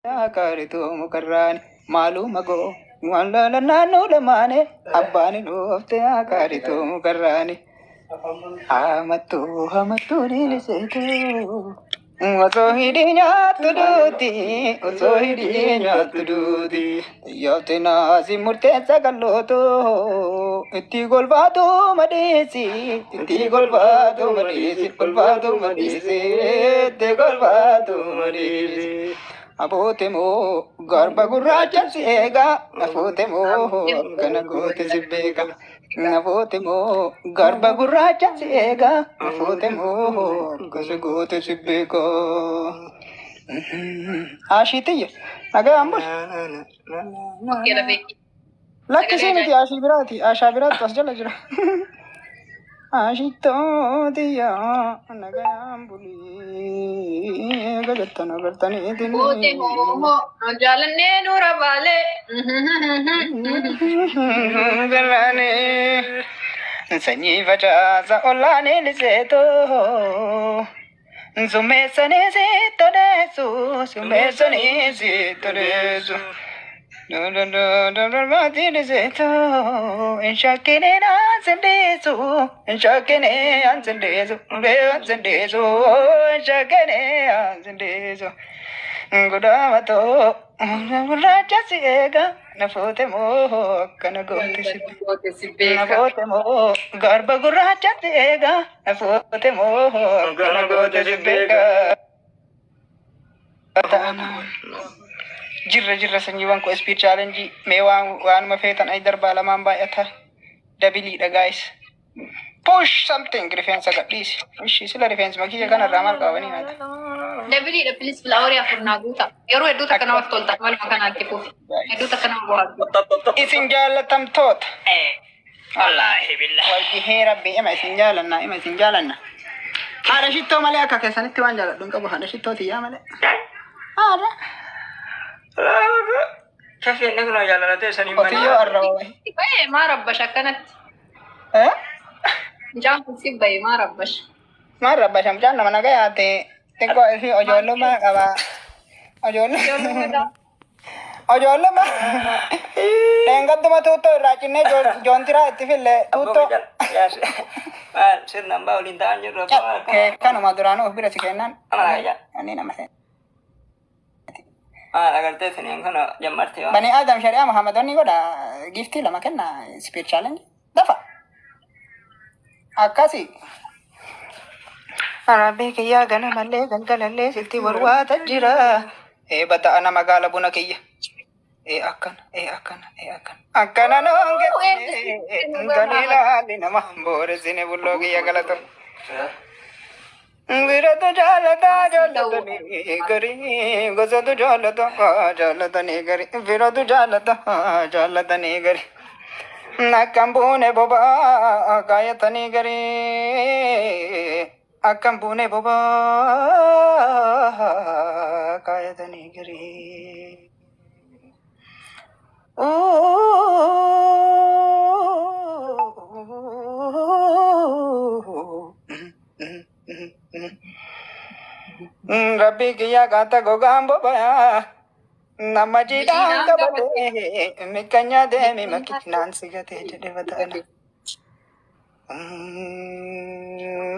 Kaarituu mukarraani maaluma goo waan laala naannoo lamaane abbaan dhoofte kaarituu mukarraani. Hamattuu hamattuu dhiiliseetu osoo hidhii nyaattu duuti, osoo hidhii nyaattu duuti. Xiyyoofti naasi murteessa qallootu itti golbaatu madheesi, itti golbaatu madheesi, golbaatu madheesi, itti golbaatu madheesi. Aboote moo garba gurraacha si eega, aboote moo kana goote si beeka. Aboote moo garba gurraacha si eega, aboote moo gosa goote si beeka. Ashiitiyya nagaa ambul. Okkee lafee. Lakkisii miti, ashii biraati, ashaa biraatu as jala jira. Ashittoo tiyya nagaan bulii gajettan agartaniitiin. Goote hoo jaalannee nuura baalee. Galaanee sanyii facaasa ollaanii liseetoo. Summeessanii sitti odeessu, summeessanii sitti odeessu. Darbaatii liseetoo, hin shakkinee naan sindeessu, hin shakkinee aan sindeessu, aan sindeessu, hin shakkinee aan sindeessu. Gudaamatoo gurraacha si eega, na fuute moo akkana goote si Goote si beeka. Na fuute moo garba gurraacha si eega, na fuute moo akkana goote si beeka. Jirra jirra sanyiiwwan koo, speed challenge mee waan waanuma feetan ay darbaa lamaan baay'ata. Doubleiidha, guys. Push something, rifeensa gadhiisi. Ishii sila rifeensa kiyya kanarraa maal qabanii nyaata? Doubleiidha, please, flowerii afur naa guuta. Yeroo hedduu takka namatti tolta, maluma kanaatti fufi. Hedduu takka nama bohaarsa. Isin jaallatamtoota. Wallaahi billahi. Wajjihee rabbi ima isin jaalanna, ima isin jaalanna. Haadha shittoo malee akka keessanitti waan jaaladhu hin qabu, haadha shittoo tiyyaa malee. Haadha. Kafeen dhaqnaa jaallalatee sanii. Qotiyyoo arraba wayi. Baye maa rabbash akkanatti? Eh? Mucaan kun si baye maa rabbash? Maal rabbasha? Mucaan nama nagaa yaate, xiqqoo isii ijoollummaa qaba. Ijoollummaa. Ijoollummaa. Dheengadduma tuuttoo irraa cinnee joontiraa itti fille tuuttoo. Maal sirna ambaa waliin ta'an jirru? Kanuma duraanuu of bira si kennan. Ani nama seena. Maal agartee siniin kana jammarti waan. Bani Adam shari'aa Muhammadonni godha, giftii lama kenna, speed challenge dafa. Akkasi. Rabbii kiyyaa ganamallee galgalallee sitti warwaata jira. Ee bata'a nama gaala buna kiyya. Ee akkana, ee akkana, ee akkana. Akkana noon genne galiilaalli nama booressine bulloo kiyya galatu. Biratu jaalataa jaalatanii garii, gosatu jaalata jaalatanii garii, firatu jaalata jaalatanii garii. Akkam buune bobaa kaayatanii garii, akkam buune bobaa kaayatanii garii. Rabbi kiyya kaata gogaan bobayaa. Nama jiidhaan qabatee mikkanya deemi makkinaan si gatee jedhe bataana.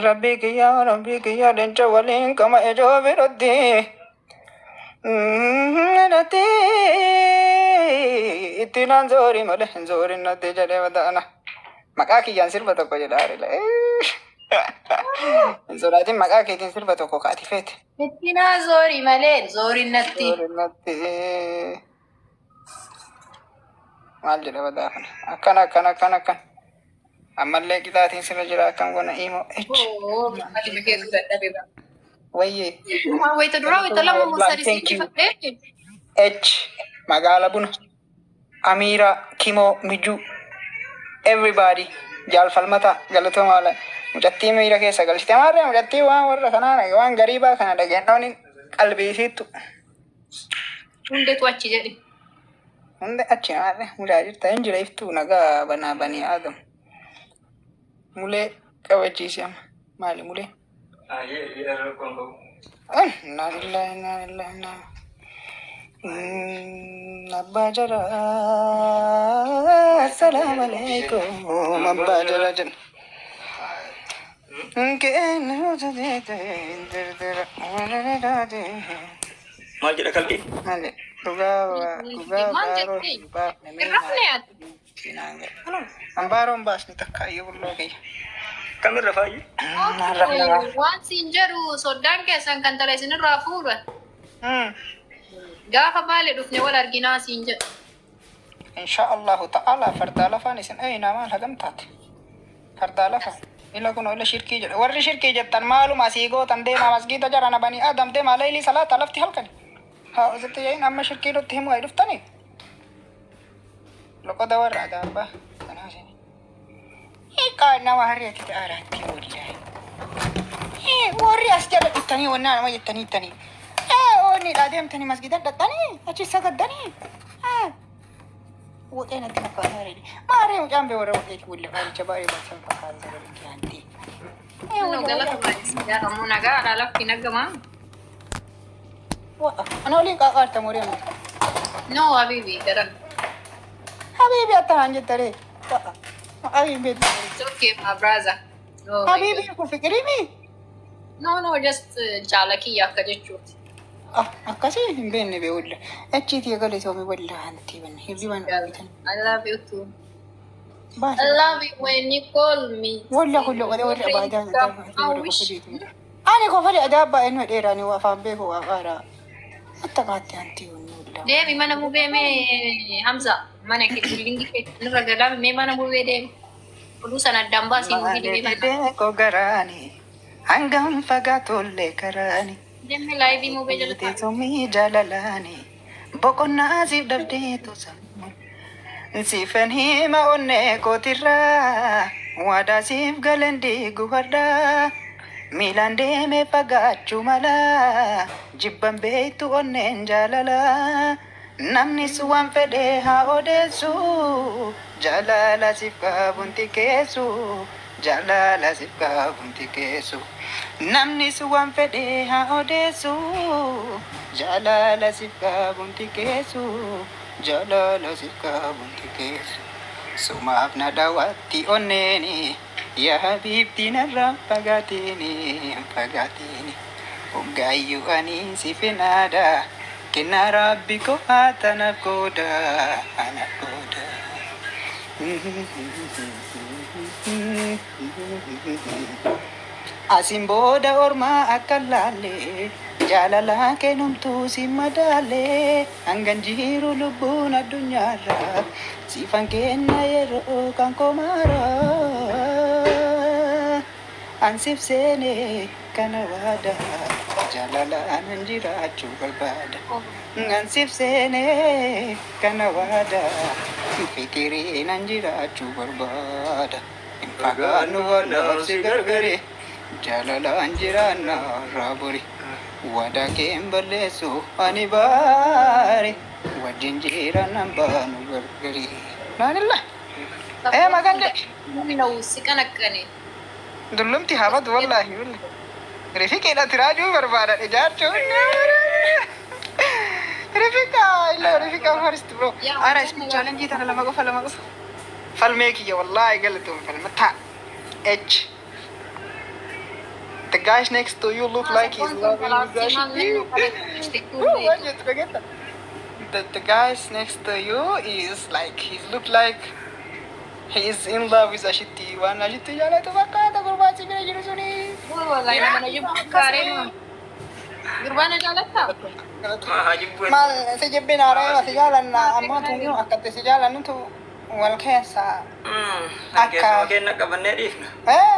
Rabbi kiyya, Rabbi kiyya, leenca waliin qama ijoo biratti. Natti itti naan zoori malee hin zoorin natti jedhe bataana. Maqaa kiyyaan sirba tokko jedha haadha. Hin sodaatin, maqaa keetiin sirba tokko kaati feete. Ittinaa zoorii malee zooriin natti. Zoorin natti. Maal jedha badaa kana? Akkana akkana akkana akkana. Ammallee qixaatiin sirra jira, akkam goona imo H. Oo, maali keessa dadhabe bara. Wayyee. Wayita duraa wayita lama moo sadi Thank you. siinjifadhee. H magaala buna. Amira Kimo Miju. Everybody jaalfalmata galatooma. Mucattii miira keessa galchite maarree, mucattii waan warra kanaa waan gariibaa kana dhageenyoon qalbii isiittu. Hundeetu achi jedhe. Hundi achi maarree, mucaa jirta hin jira iftuu nagaa banaa banii aadamu. Mulee qabachiise amma maali mulee? Innaa lillahi, innaa lillahi, innaa. Abbaa jaraa, assalamu alaikum, abbaa jaraa jenna. Maal jedha kalqee? Maali dhugaa dhugaa Maal baaroo jettee? hin baafne Hin rafne ati? An baaroo hin baasne takka iyyuu bulloo kiyya. Kamirra faayyu? Naan rafne waa. Waan siin jedhu soddaan keessan kan tala isinirraa fuudhan. Gaafa baale dhufne wal arginaa siin jedhu. Insha Allahu ta'ala fardaa lafaan isin eenaa maal hagam taate? Fardaa lafa. Ila kun ila shirkii jedha. Warri shirkii jettan maaluma asii gootan deemaa masgiida jarana banii Adam deemaa leelii salaata lafti halkani. Haa ositti yaa'in amma shirkii nutti himuu ay dhuftanii? Loqoda warra adaabbaa. Kanaa isin. Hiikaa nama harreetti ta'aaraatti wallaahi. Warri as jala dhuftanii wannaa nama jettanii ittanii. Onni dha deemtanii masgiida dhaqxanii achi sagaddanii. Woxee natti fakkaata reedi. Maaree mucaan bee warra woxeeti walla qaalicha baay'ee baasan fakkaata sagalee kiyaanti. Nu galata baay'ee jedhamu nagaa alaa lafti nagamaa. Ana waliin qaaqaarta moree amma. No habibi garan. Habiibi attanaan jettaree. Habiibi beektu. It's okay my brother. Oh my Habiibi God. kun fiqiriimi. No, no, just jaala kiyya akka jechuuti. Akkasii hin beekne bee walla. Achiitii eegale soomi walla hantii banne hirriban I love you too. I baasa. love you when you call me. Walla kullo qodee warri abaadaa I wish. Ani kofali adaabbaa inni dheeraani waa afaan beeku waa qaaraa. Atta kaatti hantii wanni walla. Deemi mana mubee mee Hamza mana kee bilingii kee irra galaame mee mana mubee deemi. Oduu sana addaan baasii mubee deemi mana. Beeko garaani hangam fagaatollee karaani. Deemi laayivii mubee jala taa'e. Teessumii jaalalaani boqonnaa siif dhabdeetu sammuun. Siifan hima onnee kootirraa waadaa siif galan diigu har'aa. Miilaan deemee fagaachuu mala jibban beektu onneen jaalala. Namnis waan fedhe haa odeessu jaalala siif qabuun xiqqeessu jaalala siif qabuun xiqqeessu. Namnis waan fedhe haa odeessu jaalala siif qabuun xiqqeessu jaalala siif qabuun xiqqeessu. Sumaaf na daawwatti onneeni yaa habiibti narraa fagaateeni fagaateeni. Hoggaayyuu ani siif naada kennaa rabbi koo anaaf qooda anaaf qooda. Asin booda ormaa akka laalle jaalala kennumtuu si madaalle hangan jiru lubbuun addunyaarra siifan kenna yeroo kan komaara. Ansiif seene kana waada jaalalaan jiraachuu barbaada. Ansiif seene kana waada fikiriin jiraachuu barbaada. Hin fagaannu walaaf si gargare jaalalaan jiraanna raabori. Waadaa keen balleessu ani baare wajjin jiraannan baanu gargari. Naanilla. Ee magan jedhe. Namni si qanaqqane. Dullumti habatu wallaahi wallaahi. Rifiqiidha tiraajuu barbaada ijaarchuun. Rifiqa illa rifiqa first bro. Ara ismi challenge tana lama qofa lama qofa. Falmee kiyya wallaahi galatoon falma ta H. The guys next to you look like he's loving with What you forget that? The guys next to you is like he's look like he is in love with Ashitti. Waan Ashitti jaalatu fakkaata gurbaa si bira jiru suni. Gurbaan jaalattaa? Haa jibbu. Maal si jibbinaara si jaalanna ammoo tun akkatti si jaalannutu wal keessa. Keessuma kenna qabannee dhiifna. Eh?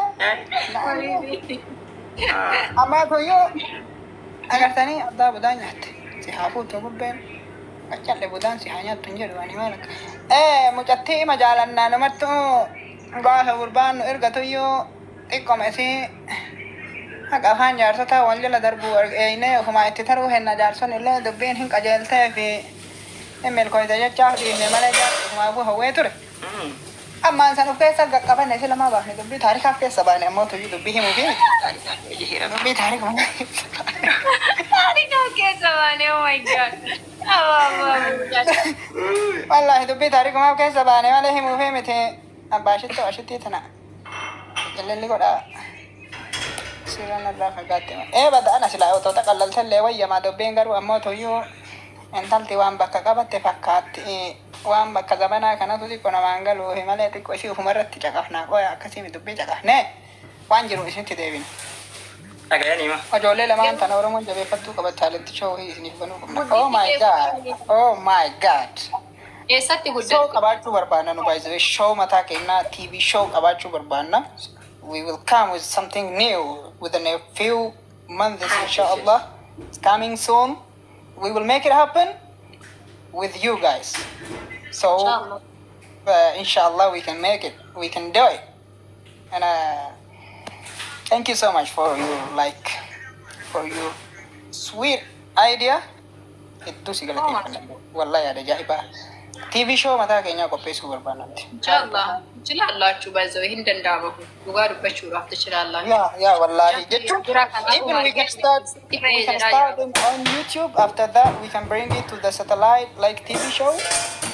Ammaa tuyyuu agartanii addaa budaan nyaatte. Si haa fuutu bubbeen. Qaccallee budaan si haa nyaattu hin jedhu ani maal akka. Eh mucattii ima jaalannaa namattu gaafa gurbaan nu erga tuyyuu xiqqooma isii haqa afaan jaarsotaa wal jala darbuu eeynee ofumaa itti taruu henna jaarson illee dubbiin hin qajeeltee fi hin milkooyte jechaaf dhiifne malee jaarsi ofumaafuu hawwee ture. Ammaan san of keessa qaqqabanne si lamaa baafne dubbii taarikaaf keessa baane ammoo tuyyuu dubbii himuu fi dubbii taarikuma keessa baane. Taarikaa keessa baane, oh my God. Wallaahi, dubbii taarikumaaf keessa baane malee himuufii miti. Abbaa shittoo ashittii tana. Qillilli godha. Siraan irraa fagaatte. Ee, bada ana silaa otoo xaqallaltellee wayyamaa. Dubbiin garuu ammoo tuyyuu intalti waan bakka qabatte fakkaatti. Waan bakka zabanaa kanatu xiqqoo namaan galuufi malee xiqqoo isii ofumarratti caqafnaa qoya akkasii dubbii caqafnee waan jiru isinitti deebina. Dhagayanii ma. Ijoollee lamaan tana Oromoon jabeeffattuu qaba, talent show isiniif banuu qabna. Oh my God! Oh my God! Eessatti Show guddatte? qabaachuu barbaanna nu baay'isee, show mataa keenyaa, TV show qabaachuu barbaanna. We will come with something new within a few months, inshallah. It's coming soon. We will make it happen with you guys. So Inshallah. Inshallah we can make it. We can do it. And thank you so much for your like for your sweet idea. Hedduu si galateeffanna. Wallahi, yaada ajaa'ibaa. TV show mataa keenyaa qopheessuu barbaannatti. Inshallah. ትችላላችሁ። ባይዘው ይህን danda'ama kun dhugaa dubbachuudhaaf ትችላላችሁ። Yeah, wallahi. Jechuun even we can start them on YouTube. After that, we can bring it to the satellite like TV show.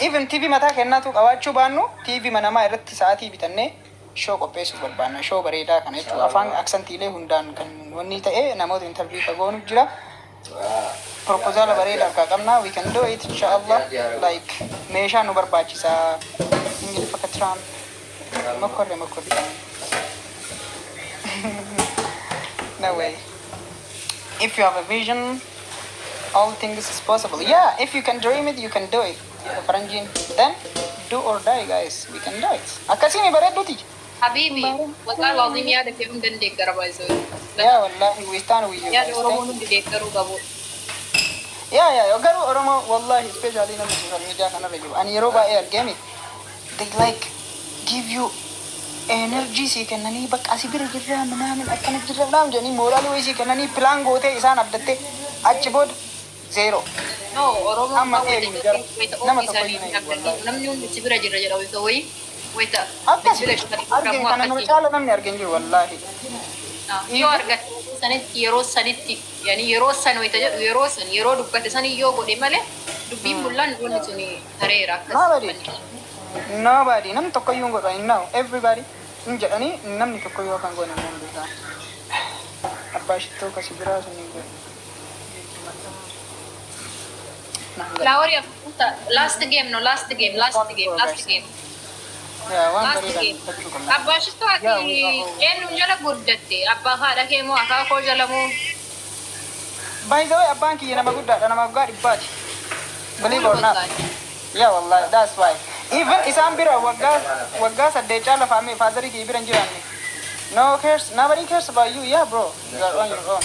Even TV mataa keenyaatu qabaachuu baannu, TV manamaa irratti sa'aatii bitannee show qopheessuu barbaanna. Show bareedaa kana jechuudha. Afaan aksentiilee hundaan kan wanni ta'e namoota interview fagoonu jira. Proposal bareedaa harkaa qabna. We can do it, inshallah. Like meeshaa nu barbaachisa. Ingiliffa akka Trump. Mokorre mokorre. No way. If you have a vision, all things is possible. Yeah, if you can dream it, you can do it. Faranjiin. Then do or die, guys. We can do it. Akkasii bareedduuti. Habibi, wallahi alazim, yaada kee hundan deeggara baay'isoo. Yeah, wallahi, we stand with you Yaada guys. Oromoon hundi deeggaruu qabu. Yeah. Garuu Oromoo, wallahi, especially namni social media kanarra jiru. Ani yeroo baay'ee argeemi. They like give you energy sii kennanii, bakka asii bira jirra minaamin akkana jirra minaamin jedhanii mooraalii wayii sii kennanii, plan gootee isaan abdattee achi booda zero. No, Oromoon Amma wayita eegni jara. Nama ofii tokko isaanii iyyuu hin hin abdatanii namni hundi si bira jira jedha wayita wayii wayita Akkas bilbila cufatee argin ammoo kana nama akkasii. caala namni argin jiru, wallaahi. Yoo argatte sanitti, yeroo sanitti, yani yeroo san wayita jedhu, yeroo san yeroo dubbate san yoo godhe malee dubbiin mul'an wanni sun tareera Nobody. akkas. Nobody. Namni tokko iyyuu hin godhu. I know. Everybody hin jedhanii namni tokko iyyuu kan goone hin beekan. Abbaa shittoo kasi biraa sun hin godhu. Naan gala. Laaworii, last game, no, last game, last game, last game. Yaa, waan Last bareedaa game. dubbachuu qabna. Abbaa shittoo, ati Yaa, we eenyuun jala guddatte? Abbaa haadha kee moo akaakoo jala moo? By the way, abbaan kiyya nama guddaadha, nama waggaa 100ti. Believe or not. Yeah, wallahi, that's why. Even isaan bira waggaa 8 caala faamee fatherii kiyya bira hin jiraanne. No cares, nobody cares about you. Yeah, bro. You are on your own.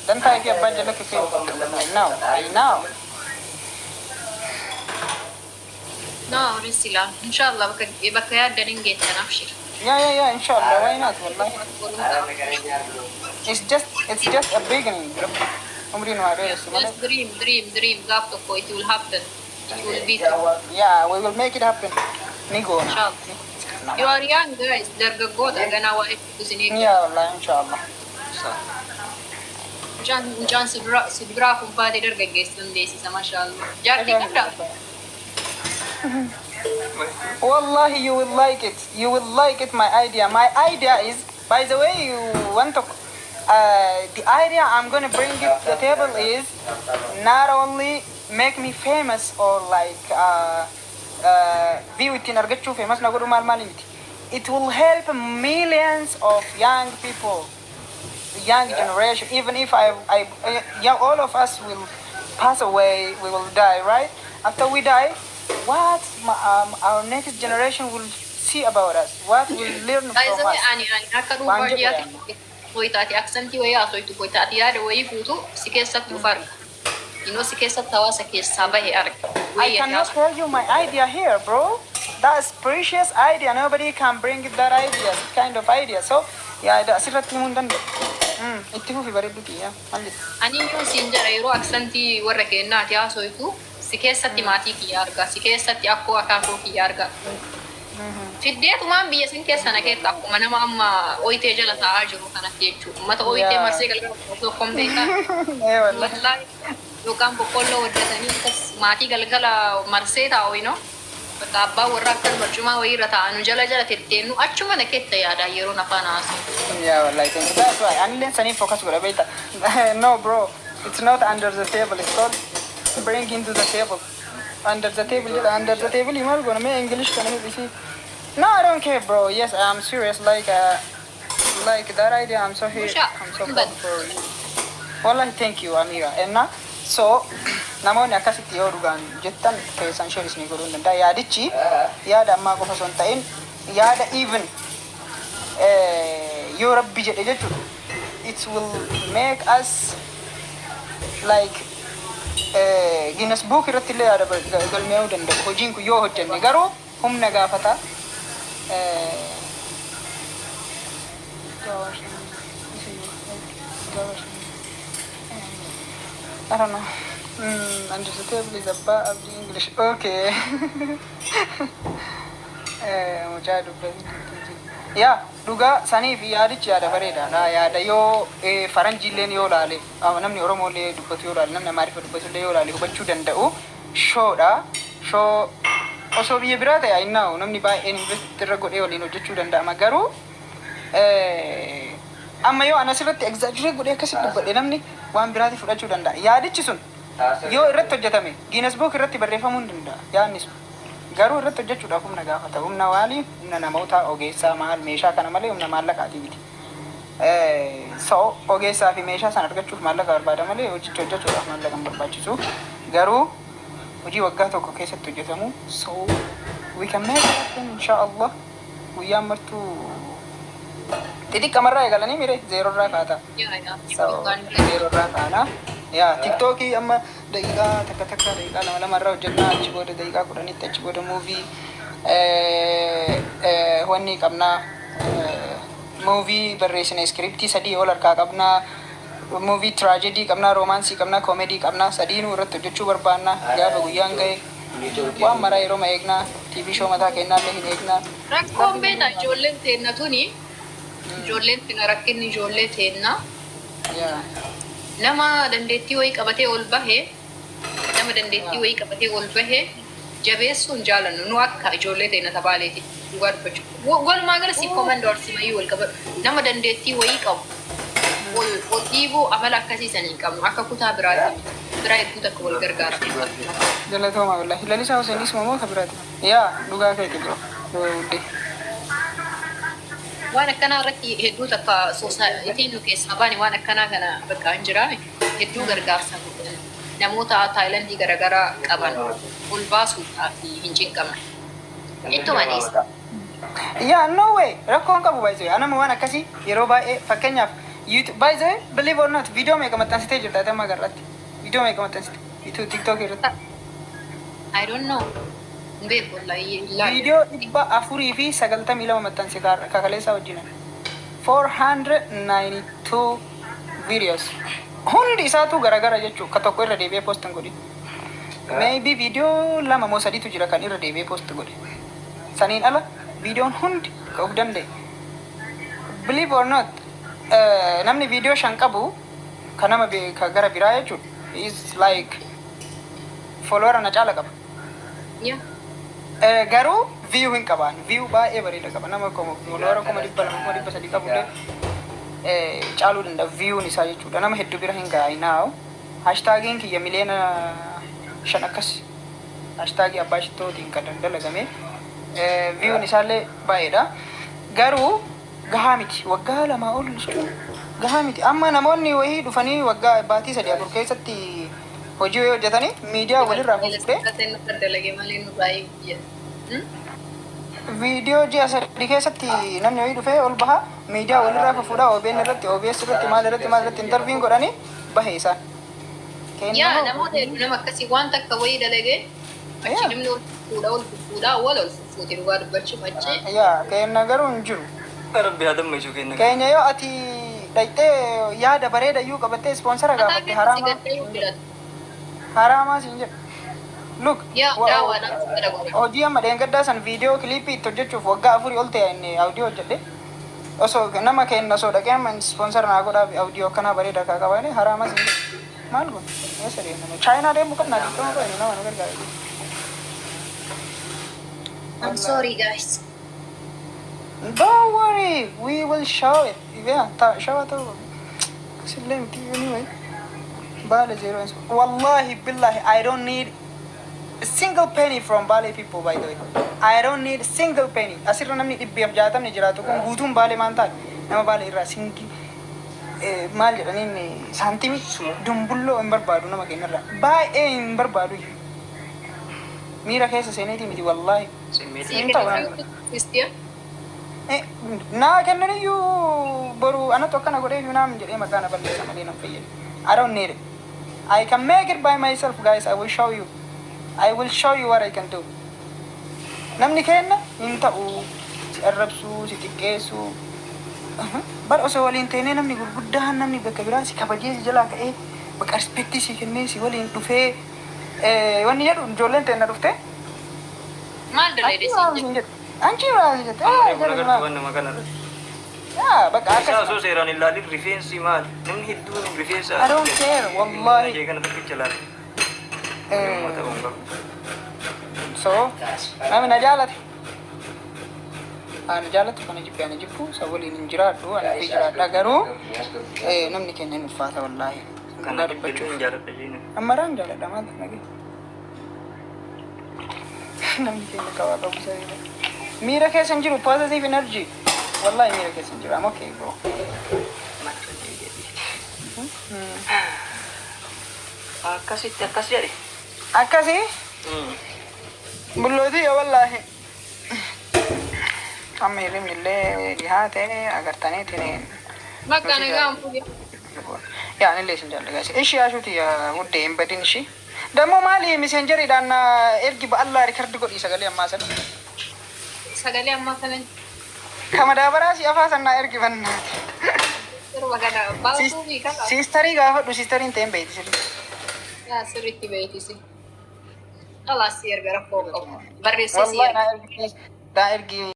Dantaa fi abbaan jala kifee. I know, I know. No, risila. Inshallah bakka yaaddan hin geettan, abshir. Yeah, inshallah. Why not, wallahi. It's just a beginning, bro. Umriin waa dheeressu malee. Just dream, dream, dream. Gaaf tokko it will happen. It will be true. Yeah, we will make it happen. Ni goona. Inshallah. You are young guys. Dargaggoota ganaa waa hedduutu isin eeggata. Yeah, wallahi, inshallah. Mucaan si biraa kun baatee dargaggeessa dandeessisa, mashallah. Jaartii qabdaa? Wallahi, you will like it. You will like it, my idea. My idea is, by the way, you want to, the idea I'm gonna bring it to the table is not only make me famous or like view ittiin argachuu, famous na godhu maal maal miti. It will help millions of young people, the young generation. Even if I, yeah, all of us will pass away, we will die, right? After we die, what our next generation will see about us, what will learn By from the way, us. ani akka Waan dhuunfaa jedhu dhiyaate hoyitaati aksantii wayii haasoytu, hoyitaati yaada wayii fuutu si keessatti uf arga. Inoo si keessatti hawaasa keessaa bahe arga. I Wayii ati cannot haasoftu. tell you my idea here, bro. That's precious idea. Nobody can bring that idea, kind of idea. So, yeah, asirratti himuu hin danda'u. Itti fufi, bareeddu kiyya. Maal jettu? Ani iyyuu siin jedha, yeroo aksantii warra kennaati haasoytu si keessatti maatii kiyya arga. Si keessatti akkoo akaakuu kiyya arga. Fiddeetumaan biyya san keessa na keetta akkuma nama amma oyitee jala taa'aa jiru kanatti jechuudha. Uummata oyitee marsee galgala tokkoon beekaa. Ee wallahi. Wallahi yookaan boqqolloo hojjetanii akkas maatii galgala marsee taa'u you know. Bakka abbaan warra akkas barcumaa wayiirra taa'anu jala jala tetteennu achuma na keetta yaada yeroo afaan haasa'u. Yeah, wallahi, thank you. That's why anilleen saniif focus godha beekta. No bro, it's not under the table. It's called bring into the table. Under the table jedha. Under the table maal goona mee English kana hir'isi. No, I don't care, bro. Yes, I'm serious. Like that idea. I'm so here. Musha, I'm so but proud for you. Wallahi, thank you, Amira. Enna, so namoonni akkasitti yoo dhugaan jettan keessan share isinii godhuu hin danda'a. Yaadichi yaada ammaa qofa osoo hin ta'in yaada even yoo Rabbi jedhe jechuudha. It will make us like Guinness Book irratti illee yaada galmeessuu danda'u. Hojiin kun yoo hojjenne garuu humna gaafata. I don't know. Under the table is Abba Abdi English. Okay. Mucaa dubbatu. Yaa, dhugaa sanii fi yaadichi yaada bareedaadha. Yaada yoo faranjiilleen yoo laale, namni Oromollee dubbatu yoo laale, namni Amaariffa dubbatu illee yoo laale hubachuu danda'u. Shoodha. Show osoo biyya biraa ta'e ayinnaawu namni baay'een invest irra godhee waliin hojjechuu danda'ama. Garuu amma yoo ana asirratti exaggerate godhee akkasitti dubbadhe namni waan biraati fudhachuu danda'a. Yaadichi sun yoo irratti hojjetame Guinness Book irratti barreeffamuu hin danda'a yaadni sun. Garuu irratti hojjechuudhaaf humna gaafata. Humna waalii, humna namoota ogeessaa maal meeshaa kana malee humna maallaqaatii miti. So ogeessaa fi meeshaa sana argachuuf maallaqa barbaada malee hojicha hojjechuudhaaf maallaqa hin barbaachisu. Garuu hojii waggaa tokko keessatti hojjetamu, so we can make it happen, insha Allah. Guyyaan martuu xixiqqamarraa eegalanii mire zeerorraa kaata. Yaa. So zeerorraa kaana. Yaa, TikTokii amma daqiiqaa takka takka, daqiiqaa lama lama irraa hojjennaa, achi booda daqiiqaa 10tti, achi booda movie wanni qabnaa, movie barreessine, scriptii sadii ol harkaa qabnaa, movie tragedy qabnaa, romance qabnaa, comedy qabnaa, sadiinuu irratti hojjechuu barbaanna. Gaafa guyyaan ga'e waan maraa yeroo ma eegnaa, TV show mataa kennaallee hin eegnaa. Rakkoon beektaa ijoolleen teenna tuni, ijoolleen teenna, rakkinni ijoollee teenna nama dandeettii wayii qabatee ol bahee, nama dandeettii wayii qabatee ol bahee jabeessuun jaalannu nu akka ijoollee teenna tabaaleeti dhugaa dubbachuu. Walumaa gala si komandoo arsimayyuu wal qabatu nama dandeettii wayii qabu ol ol dhiibuu amala akkasii hin qabnu akka kutaa biraati miti. Biraa hedduu takka wal gargaara. Galatooma wallahi. Lalisaa Huseenis moo ka biraati? Yaa, dhugaa keeti bro. Wuddee. Waan akkanaa irratti hedduu takka soosaayitiin nu keessaa baane waan akkanaa kana bakka hin jiraame hedduu gargaarsa godhan namoota taayilandii garaagaraa qaban ol baasuudhaaf hin cinqaman. Ittuma dhiisa. Yaa, no way, rakkoon qabu baay'ee. Anama waan akkasii yeroo baay'ee fakkeenyaaf YouTube, by the way, believe or not, viidiyoo meeqa maxxansitee jirta ati amma agarratti? Viidiyoo meeqa maxxansite YouTube, TikTok irratti? I don't know. Hin beeku wallahi. Ilaali. Viidiyoo 492 maxxanse kakaleessaa wajjin. 492 videos. Hundi isaatu garagara jechuu ka tokko irra deebi'ee post hin godhin. Maybe viidiyoo lama moo sadiitu jira kan irra deebi'ee post godhe. Saniin ala viidiyoon hundi ka of danda'e. Believe or not, namni viidiyoo shan qabu ka nama ka gara biraa jechuudha. Is like follower na caala qaba. Garuu view hin qabaan. View baay'ee bareeda qaba. Nama follower 200,000, 300,000 qabullee caaluu danda'a viewun isaa jechuudha. Nama hedduu bira hin ga'a naaw. Hashtagiin kiyya 5 miliyoona akkas. Hashtagii abbaa shittootiin kan dalagame. Viewun isaallee baay'eedha. Garuu gahaa miti. Waggaa 2 ol jechuun gahaa miti. Amma namoonni wayii dhufanii waggaa baatii sadii afur keessatti hojii wayii hojjetanii miidiyaa walirraa fuudhee Dalage malee nu baay'ee. Viidiyoo ji'a 3 keessatti namni wayii dhufee ol baha, miidiyaa walirraa fuudhaa, OBN irratti, OBS irratti, maal irratti, maal irratti interviewin godhanii bahe isaan. Yaa, namoota hedduu nama akkasii waan takka wayii dalagee achi namni ol fuudhaa ol fuudhaa wal ol fuute dhugaa dubbachuuf achi. Yaa, keenya garuu hin jiru. Rabbi haa dammaisuu kenna. Keenya yoo ati dhaqxee yaada bareeda iyyuu qabattee sponsora Mataa gaafatte keessatti haraamaa gaddee jiraatu. haraamaa siin jedhu. Look, Yaa daawaadhaan sada godha. Hojii amma dheengaddaa san viidiyoo kiliippii itti hojjechuuf waggaa 4 ol ta'e inni audio hojjedhe. Osoo nama kenna osoo dhaqee amma sponsor naa godhaa, audio akkanaa bareedaa kaa qabaane haraamas hin jedhu. Maal kun? Eessa deemna? Chaayinaa deemuu qabna, diploma qabna, nama nu gargaara. I'm sorry, guys. Don't worry, we will show it. Yeah, show it. Sillee miti anyway. Baale zero. Wallahi billahi, I don't need a single penny from Bale people, by the way. I don't need a single penny. Asirra namni 160 jiraatu kun guutuun Baale maan taate, nama Baale irraa singi maal jedhaniin saantimii dumbulloo hin barbaadu nama keenyarraa. Baay'ee hin barbaadu. Miira keessa seeneeti miti wallahi. Simmeetii. Sii Hin ta'u. kennu Kristiyan. Naa kennaniyyuu boru anatu akkana godhee iyyuu naam jedhee maqaa na balleessa malee nan fayyadu. I don't need it. I can make it by myself, guys. I will show you. I will show you what I can do. Namni kenna hin ta'u, si arrabsuu, si xiqqeessuu. Bar osoo waliin teenee namni gurguddaan, namni bakka biraa si kabajee, si jalaa ka'ee, bakka respectii si kennee, si waliin dhufee, wanni jedhu ijoolleen teenna dhuftee. Maal dalagde siin jedhu? Anchi jedhu. Anchi maal jette? Amma reefu nagartuu waan nama kanarratti. Yaa bakka Isaa akkas. osoo seeraan hin ilaalin rifeensi maali? Namni hedduun rifeensa. I don't care, wallahi. Ishee kana tokkicha laala. Uummata kun qabu. So, namni na jaalate. Ani jaalatu kana jibbe, ani jibbu isa waliin hin jiraadhu, ani fi jiraadha, garuu namni keenya hin ulfaata wallaahi. Kana Dhugaa jibbillee dubbachuuf. hin jaaladha jeena. Ammaraan jaaladha, maal nage. Namni keenya qabaa qabu sariidha. Miira keessa hin jiru, positive energy. Wallahi miira keessa hin jiru. I'm okay, bro. Akkasitti akkas jedhe. Akkasii bullootii yoo wallaahi. Amma hirribni illee dhihaate agartaniitiin. Bakka nagaan fuudhe. Yaa anillee isin jaalladha. Ishii ashuuti wuddee hin badin ishii. Dammoo maali, Messengeriidhaan ergi, ba'allaa record godhii sagalee ammaa sana. Sagalee ammaa kana. Kama daabaraa si afaa sannaa ergi bannaati. Sirba kana baasuu fi kana. Sistarii gaafadhu, sistariin ta'een beeyti sirri. Yaa sirriitti beektisi. Khalaas, si erga, rakkoo qabu. Barreessee si Wallahi erga. naa ergi. Naa ergi.